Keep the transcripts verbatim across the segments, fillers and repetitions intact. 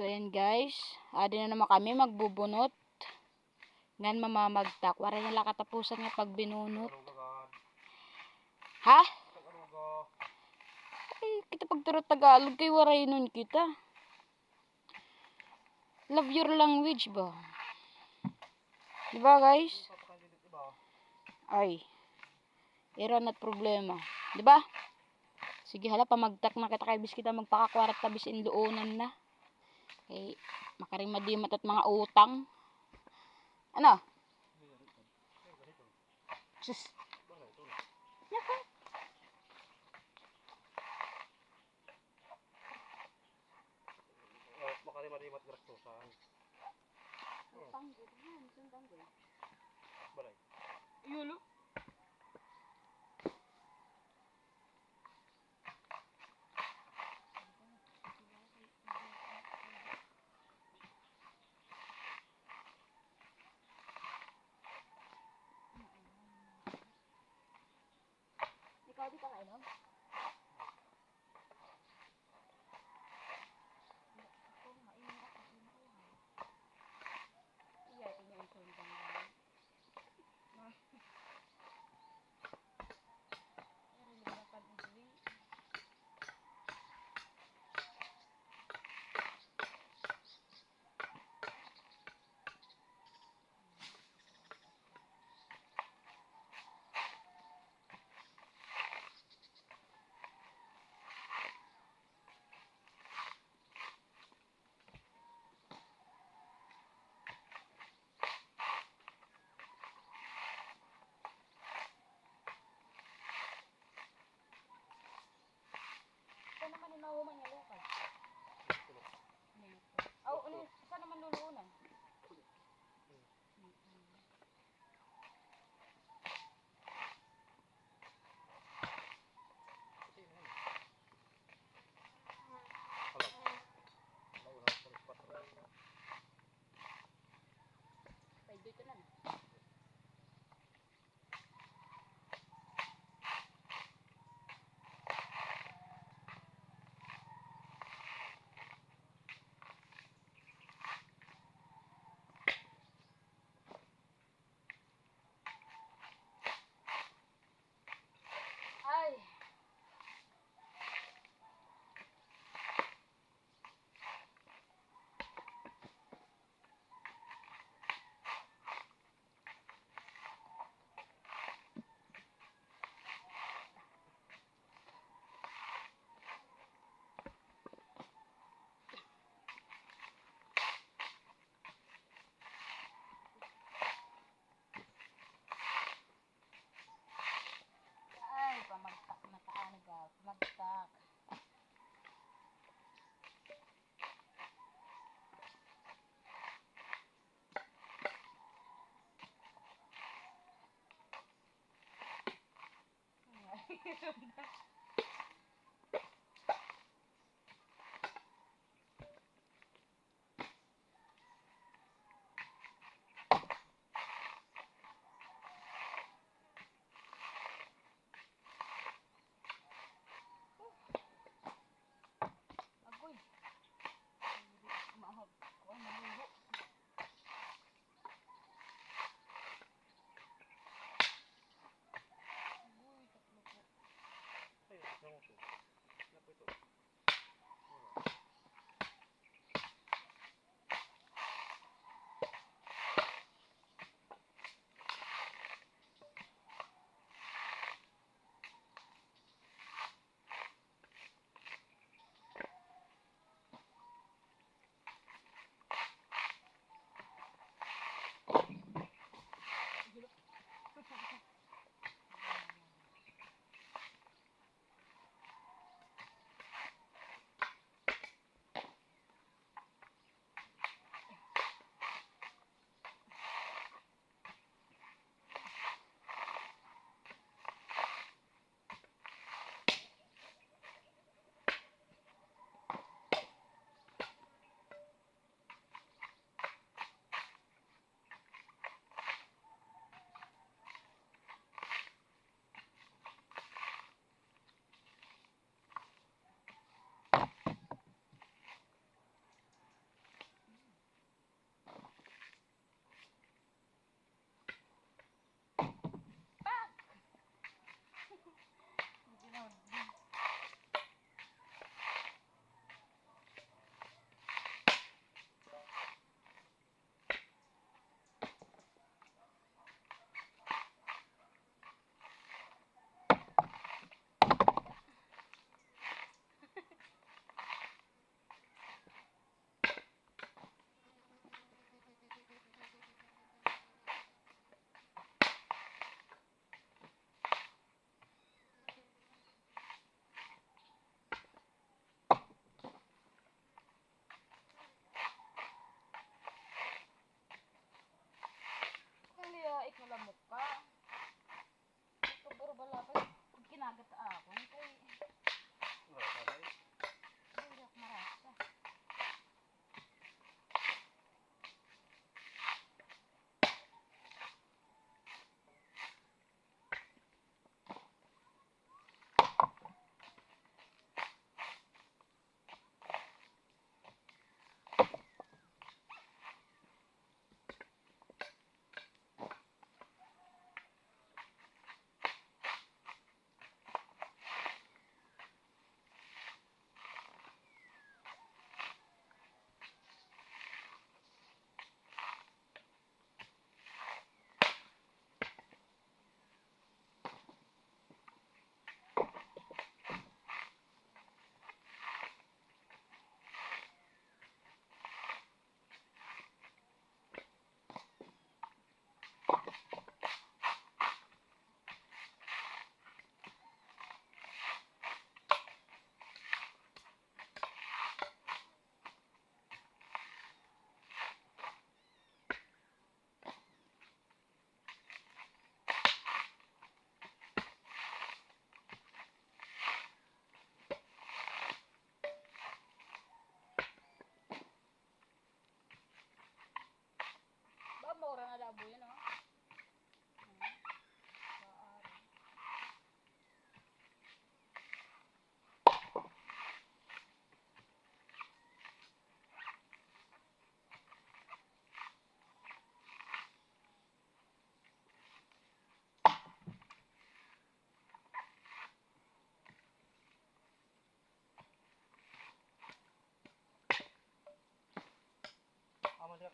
So, ayan guys, adi na naman kami magbubunot. Ngan mamamagtak. Waray na la katapusan nga pagbinunot. Ha? Ay, kita pagturo Tagalog kay waray nun kita. Love your language ba? Di ba, guys? Ay. Ira na't problema. Di ba? Sige, hala, pamagtak na kita kay bis kita magpakakwarta, bis in luonan na. Kay, makarimadimat at mga utang. Ano? Sus. Oh, makarima-rima at grastusan. Tanggol. Yan, isang tanggol. Balay. Yulo. Ikaw, di ka kainom? Iya, ito niya ang sundang lang. Pero hindi na pag-ibig. Ito naman yung mahuman niya, Lucas. Aw, ano, isa naman luluunan. Pwede ito na. Ay. Ay, pamagtak na taan, ga, pamagtak. Agoy. Mahag. Kuan, maluho. Agoy, tatlo po.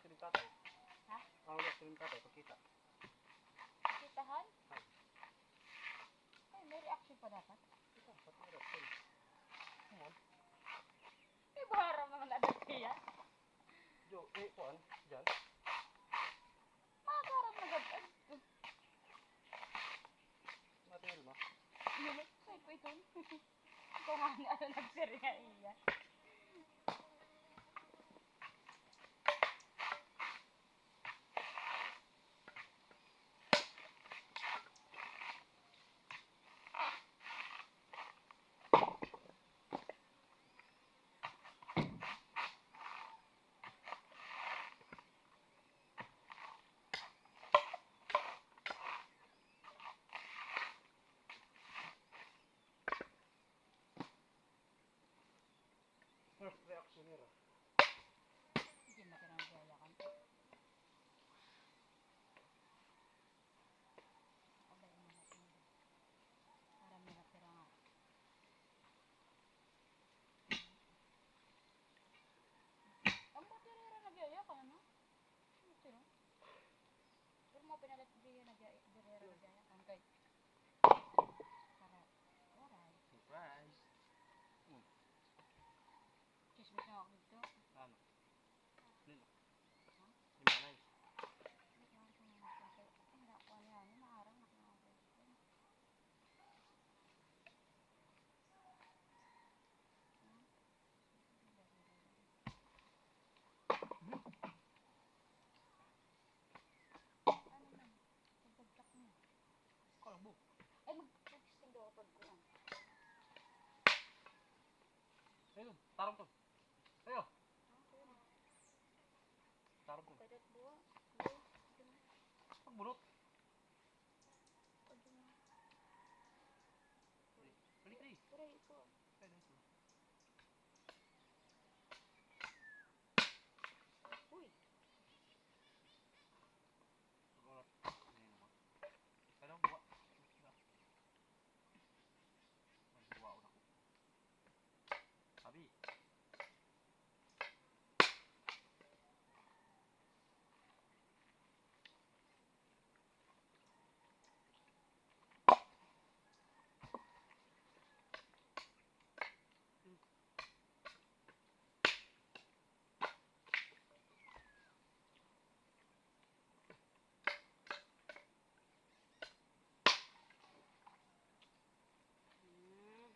Siring tatay. Ha? Ano daw siring tatay, pagkita? Pagkitahan? Ay. Ay, may reaction pa dapat. Ito, pati reaction. Ano? May buhara mga nadagkaya. Jo, eh, kuan, dyan. Makaram na gabay. Mati Alma. Ano? Ay, ko ito. Ito nga, ano, nagsiring nga iya. First reaction nira. Hindi na ka nang gayakan. Abay, ang mga tao. Para may natira nga. Ang buti rin na nagyayakan, ano? Ang buti rin. Pero mga pinalit diri na dya, diri na dya. Ang kay. Para, waray. Surprise. Hmm. Chismis na ako dito. Ano? Nino? Ha? Di manay. Hindi ko alam kung ano yung kay. Hindi ako ano yan. Yung maarang na ako. Kalbo. Ay, mag-texting daw ako pag kuwan. Ayun, tarong to. Ayo. Tarong to. Kadat buwa. Pagbunot. Balik, balik. Aray, ito. Aray, ito. Uy. Pag-ulat. Ayan naman. Kailangan buwa. Magbuwa ako na ko. Abi.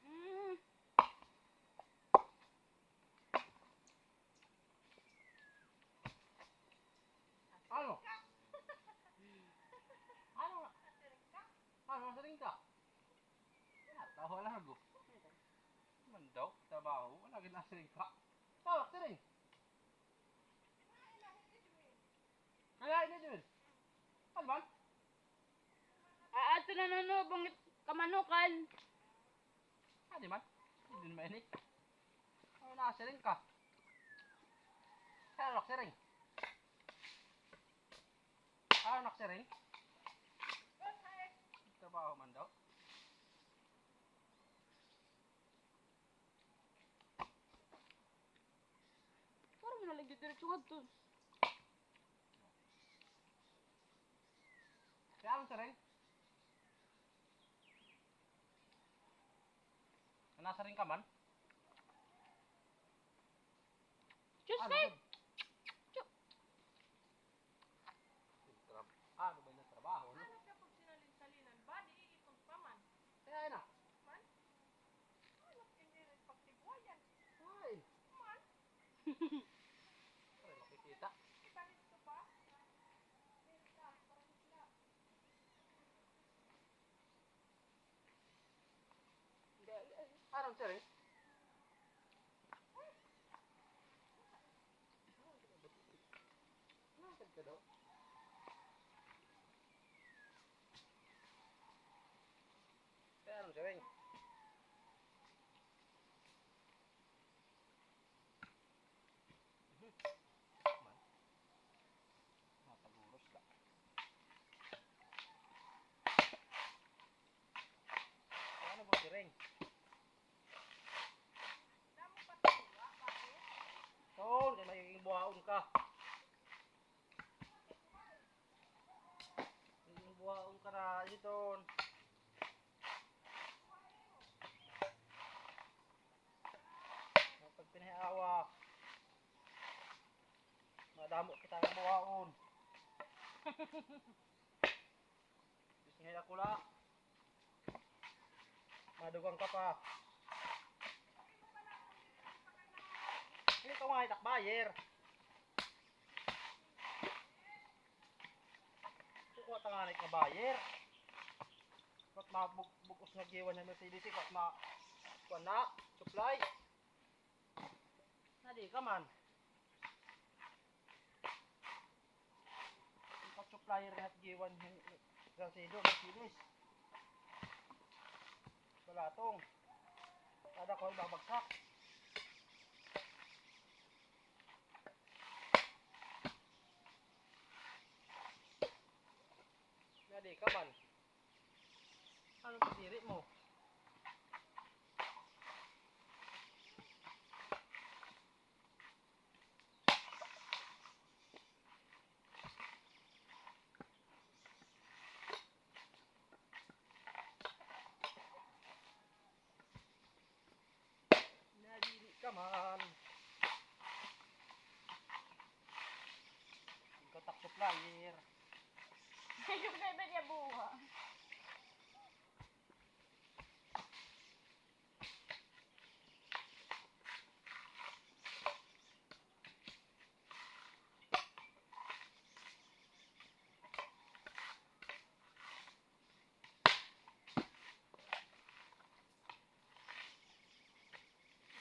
Mhm. Ano? Ano? Ano, nasiring ka? Natawa lang ako. Man daw, trabaho, wala gid nasiring ka. Tawag, siring. Kaya ini, Edwin. Ano man? Ah, ato na, no, no, bangit kamanukan. Adi man. Hindi naman ini. Ano, nasiring ka? Ano, nasiring? Ano, nasiring? Trabaho man daw. Para mo na lang diretso ngadto. Kaya ang siring? Nasiring ka man? Diyos ko! Trab-, ah, ano ba yung trabaho, no? Ano siya pag sinalin-salinan? Body, iitong pa man. Kaya na. Man? Ano, hindi rin pagtiguayan. Ay. Man? Ay, makikita. Kita nito pa? Arang siring. Nasad ka daw? Kaya arang siring. Mhm. Man. Mataguros ka. Ano ba, siring? Oo, kay may buhaon ka. Amo kita nga buhaon. Bis ngay ako la. Madugang ka pa. Hindi ka nga itak buyer. Kukuha ta nga nga buyer. Ba't mabug-, bugos nga giwan nga Mercedes, eh, ba't ma-, kuha na, supply. Nadi ka man. Ipa-supplier nga giwan hin Salcedo, Mercedes. Balatong. Kada ko ibabagsak. Nadi ka man. Ano pa diri mo? Nadiri ka man. Ikaw tak supplier. Yung kay ba niya buha?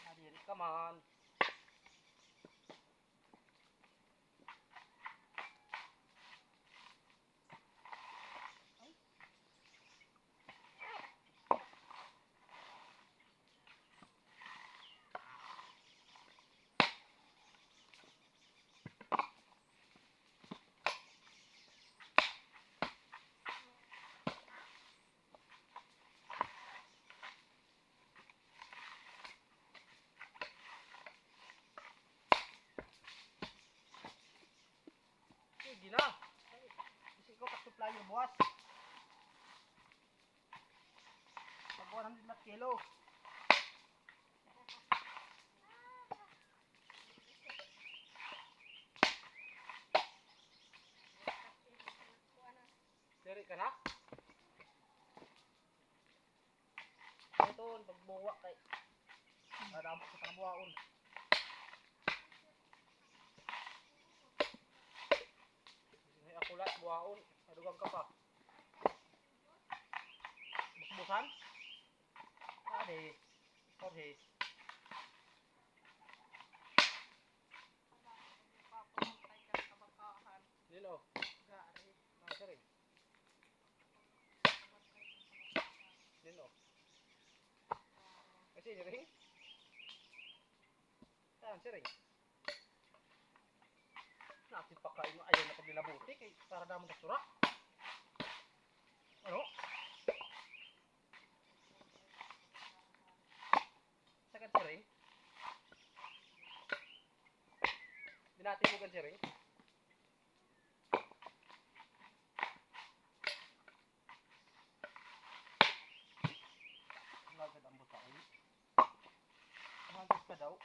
Nadiri ka man. Sige na. Kasi ko ka-supplier buwas. Pag one hundred na kilo. Diri ka na? Ito, pagbuwa kay nadamo sa pagbuwaon. Sige, ako lahat buwaon. Adugang ka pa. Busbusan? Adi. Jorge. Nino? Gari. Ang siring. Nino? Ay, siring? Ayan, siring. Natin pa kain mo. Ayaw na pagdilabuti kay para damon na sura. Ano? Sa kan siring? Binati mo kan siring? Lagad ang buta, eh. Magas ka daw.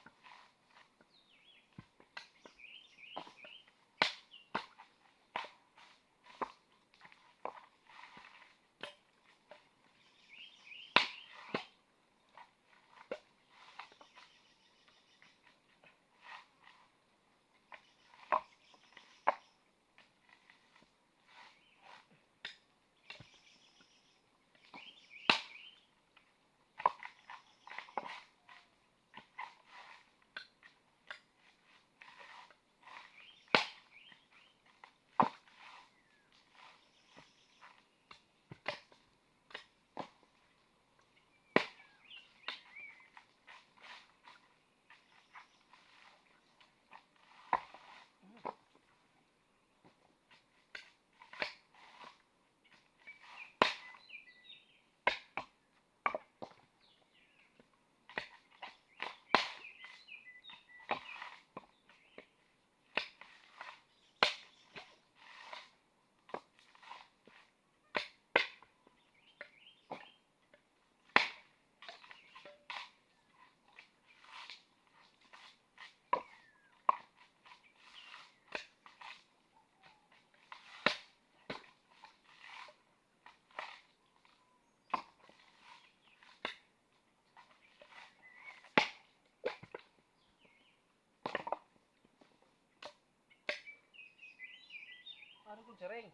Siring.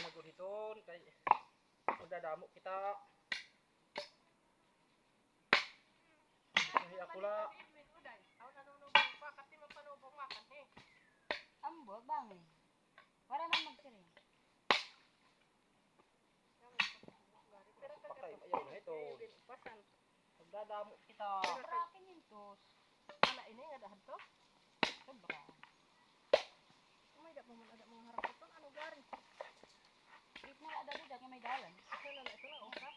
Magud hiton kay magdadamo kita. Ay, ako la. Ambot, bangin. Wara man magsiring. Pakay, ayaw na ito. Magdadamo kita. Sobra kinyentos. Wala ini nga dahan to? Sobra. May da pa man ada mga harap ito. Ano gari? It na ada dida nga may dalan. Ito na, ito na, usa.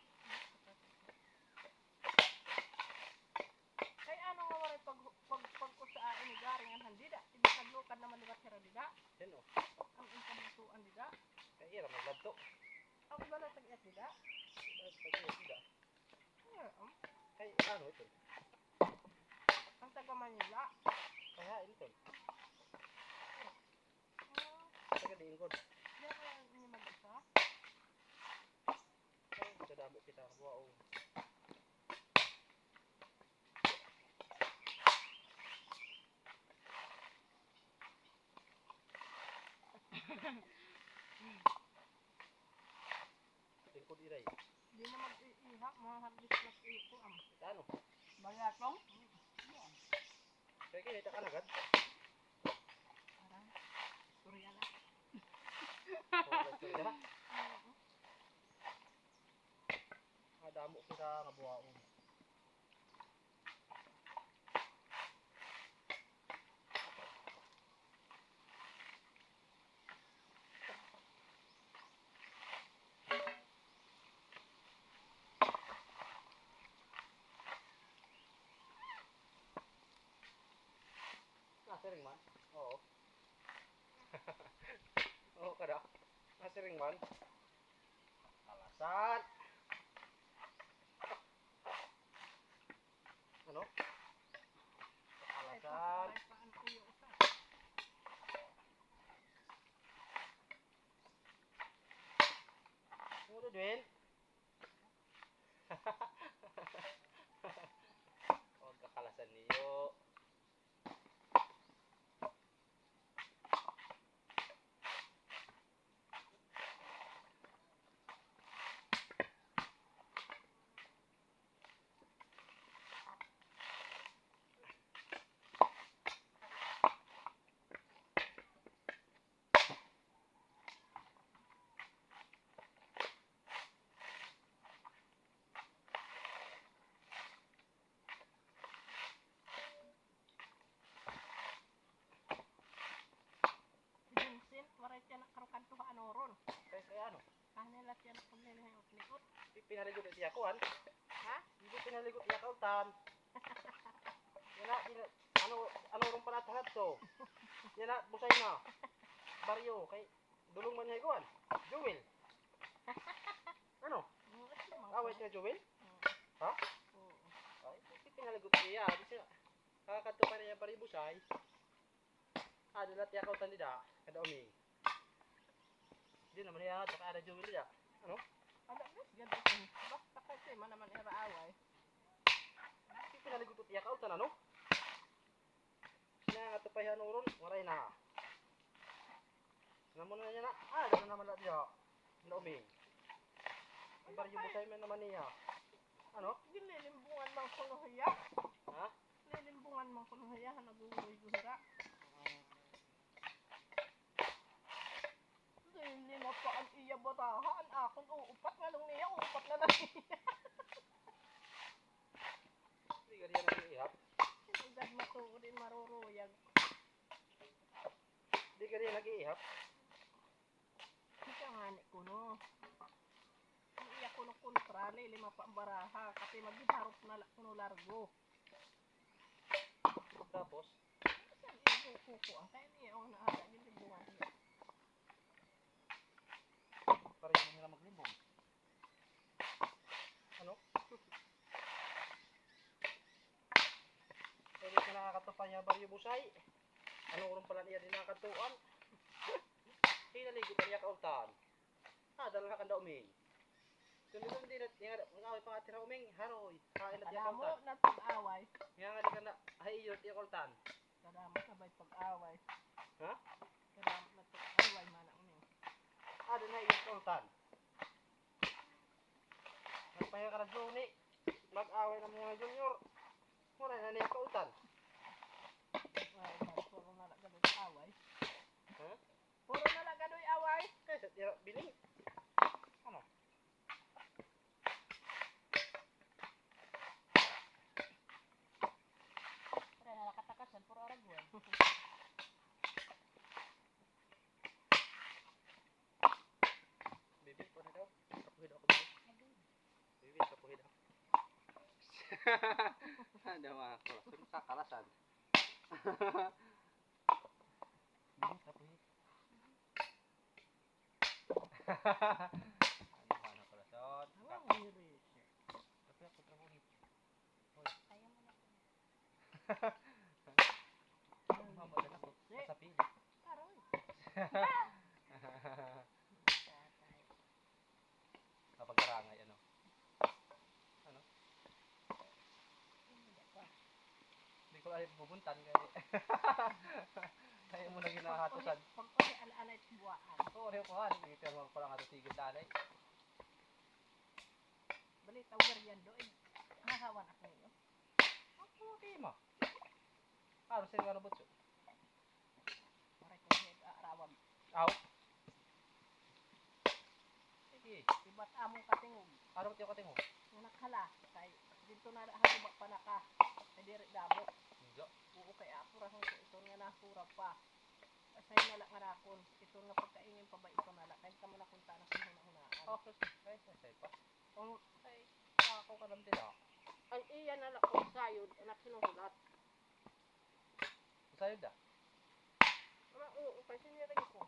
Kay ano nga waray pag, pag, pag-usa ini gari ngan han dida? Di ba naglukad naman liwat hira dida? Yan, o. An, an kabutuan dida. Kay ira magladto. Ako ba na tag-iyat dida? Tag-iyat dida. Kay ano ito? An taga Manila. Kay hain ito? Taga diin gud? Diyan kaya inyo mag-isa? Ay, magdadamo kita, kabuwaon. Lingkod iray. Di na mag-iiha, mga hagis mag-iiha ko, am. Ito ano? Balatong? Kaya kinita ka na agad? Parang, istorya lang. Oo, istorya. Oo. Madamo kita nga buhaon. Nasiring man? Oo. Oo, kada. Nasiring man? Kalasan. Ano? Kalasan. Ano, Dwayne? Huwag kakalasan niyo. Si Vincent, waray tiyanak karukadto ha anuron. Kay, kay ano? Kanila tiyanak paglilihay ot liot. Di pinaligo tiya kuan. Ha? Di pinaligo tiya kautan. Yana, di na, ano, anuron pa na at hangadto. Yana, busay na. Baryo, kay Dulong man niya kuan. Joel. Ano? Oo, ito naman. Away ka, Joel? Oo. Ha? Oo. Ay, pinaligot niya. Di siya. Kakadto pa niya, pare, busay. Ah, dala tiya kautan dida. Kada umi. Di naman niya, tsaka ada Joel dida. Ano? Ada, miss, ganda ko. Basta kasi man naman ira away. Pinaligot tiya kautan, ano? Nga, ato pa hiya nuron, waray na. Nga mo na niya na, ah, dito naman na diya. Nauming. Ang baryo busay man naman niya. Ano? Ginlilimbungan man kuno hiya. Ha? Lilimbungan man kuno hiya, naguguloy-guhira. Dili na pa an iya baraha, an akon uupat, nganong niya, uupat na la niya. Di ka diyan nag-iihap? Edad na to, di maruruyag. Di ka diyan nag-iihap? Di ka ngani kuno. An iya kuno kontra, lilima pa an baraha, kasi maghiharop na la kuno largo. Tapos? Saan iya kukuha? Kaya niya, oh, naata, ginlimbungan niya. Pareho nila maglimbong. Ano? Pwede ka nakakatupa niya, baryo busay. Ano, urong pala niya din nakatuan. Hinaligo pa niya kaultan. Ah, dala na kanda Uming. Sundo-sundo na, nga mag-away pa nga tira Uming, haroy. Hain na tiya kultan. Kadamo na pag-away. Nga nga di kanda, ay iyo, tiya kultan. Kadamo na bay pag-away. Ha? Kadamo na pag-away, mana Uming. Ah, dun na iyo, tiya kultan. Nagpahinga ka na, Johnny. Mag-away na mga junior. Mura na niya kautan. Ay, puro na lang gano'n away. Ha? Puro na lang gano'y away. Kay sa tira, biling. Ano? Puro na lang katakasan, puro aragwan. Bibi, puro daw. Kapuhin ako, bibi. Bibi, kapuhin ako. Ada mga kalasan. Sa kalasan. Bibi, kapuhin. Ano ba, ano, kalasan? Wow, kapuhin. Kapuhin ako, kapuhin. Hoy. Kaya mo na po. Mabagay ako. Sa pili. Aroy. Kapag karangay, ano? Ano? Hindi ko alam bubuntan kay kaya mo na ginahatusan. Pag-uli, pag-uli, ala-ala ito buwaan. Oo, rin ko nga, hindi ko magparang ato tigil dalay. Balita, ugar yan doon. Mahawan ako ngayon. Ako, di ma. Ano, sir, ano, butso? Maray ko head, ah, arawag. Aw. Sige. Ibat among katingog. Ano ba tiyo katingog? Nga nakhala, kay dito na ha guba pa naka, kay diri damo. Nga? Oo, kay ako ra hon ko ito nga nahura pa. Asay na la nga nakon, ito nga pagkaingin pa ba ito na la, kay kamo nakunta na kung hunahunaan. Oh, sus, ay, asay pa. Ang, ay, ako ka lang dila. Ang iya na la kung sayod, anak sinuhulat. Sayod da? Wala, oo, kay siniring ko.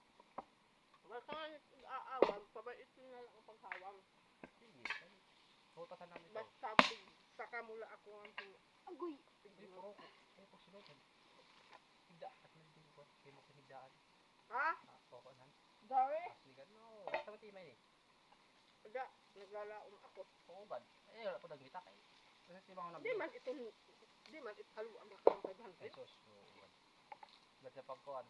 Basta nga aawan, pabay ito na lang ang paghawang. Sige, hutasan namin ito. Basta, saka mula ako ang pin-, agoy! Ay, puro ko. Ay, pag sinutan. Higda, at nandun ko. Kaya mo pinigdaan. Ha? Ah, oo, nan. Dari? As ni gano. Basta matimay ni. Ada, naglalaom ako. Oo, bad. Eh, wala po nagmita kay. Kasi si mga Di man ito, di man ito haluan ako ng five hundred. Ay, sus, oo, bad. Bad sa pagkuhan.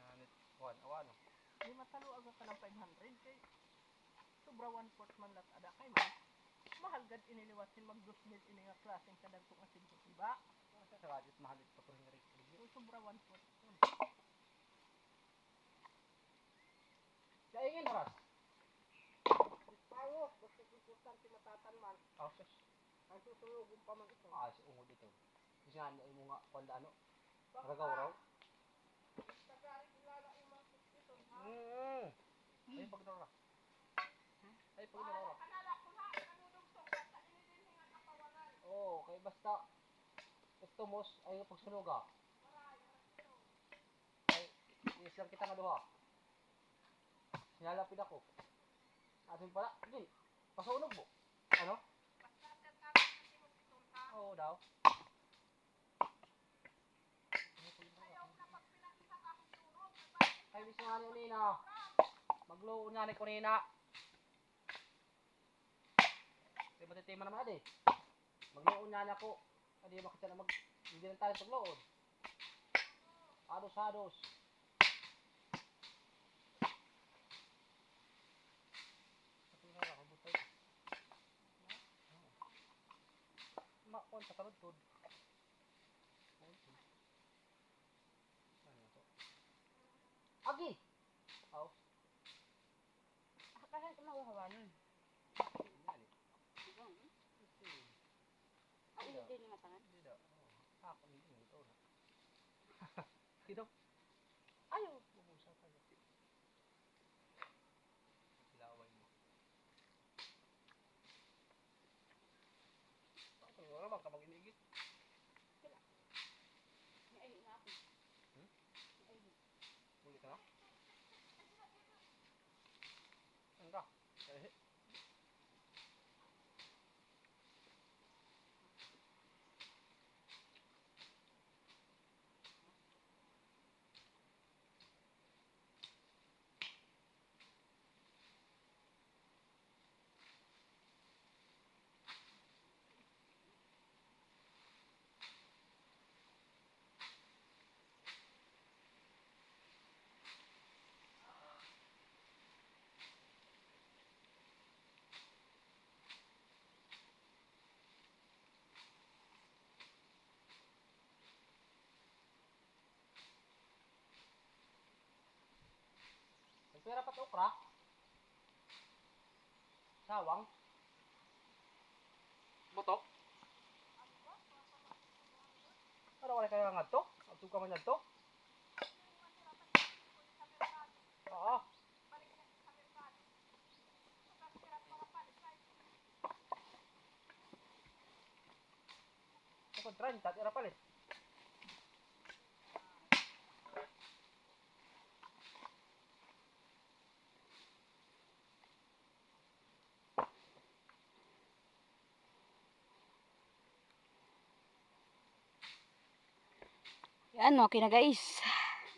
Yan, kuhan, awa, no? Di man haluan ka ng five hundred kay sobra one-fourth man lat ada kay man. Mahal gad ini liwat hin mag dos mil ini nga klaseng kadagko nga sidngon, di ba? Sa radyo, mahal ito pa rin rin. Kung sobra one-fourth. Kaingin, Ras. Pangos, basta importante matatan man. Ah, sus. Ang susunugon pa man ito. Ah, si ungod ito. Kasi nga, ano yung mga, kuwan, ano? Ragaw-raw? Basta gari kilala yung mga ito, ha? Mm. Ay, pag nara. Ay, pag nara. Oo, kay basta, ito, mos, ay, pagsunuga. Ay, yes lang kita nga duha. Sinalapid ako. Atin pala, di. Pasunog mo. Ano? Oo daw. Ay, miss nga ni Nina. Magluon nga ni ko, Nina. Di ba, titima naman, adi? Magluon nga na ako. Adi, makita na mag-, hindi lang tayo pagluon. Hados, hados. Sa pula, nakabutay. Ma, kuwan, sa taludtod. Ano to? Agi! Aw. Ah, kaya ito mahuhawanan. Dali. Ito, hmm? Ito, eh. Ay, hindi niya matangan. Hindi daw. Oo. Ah, kung hindi, ito na. Ito. Ayaw. Bubulsa pa niya. Ilaway mo. Ako, wala man ka mag-inigit. Wala. Ay, nga ako. Hmm? Ay. Uli ka na? Ano ka? Eh. Pira pa it okra? Sawang? Butok? Ano, wala kay ngadto? Adto ka man ngadto? Oo. Kapag treinta, tira palit. Yan, okay na, guys.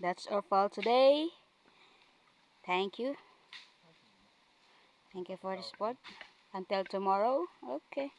That's all for today. Thank you. Thank you for the support. Until tomorrow. Okay.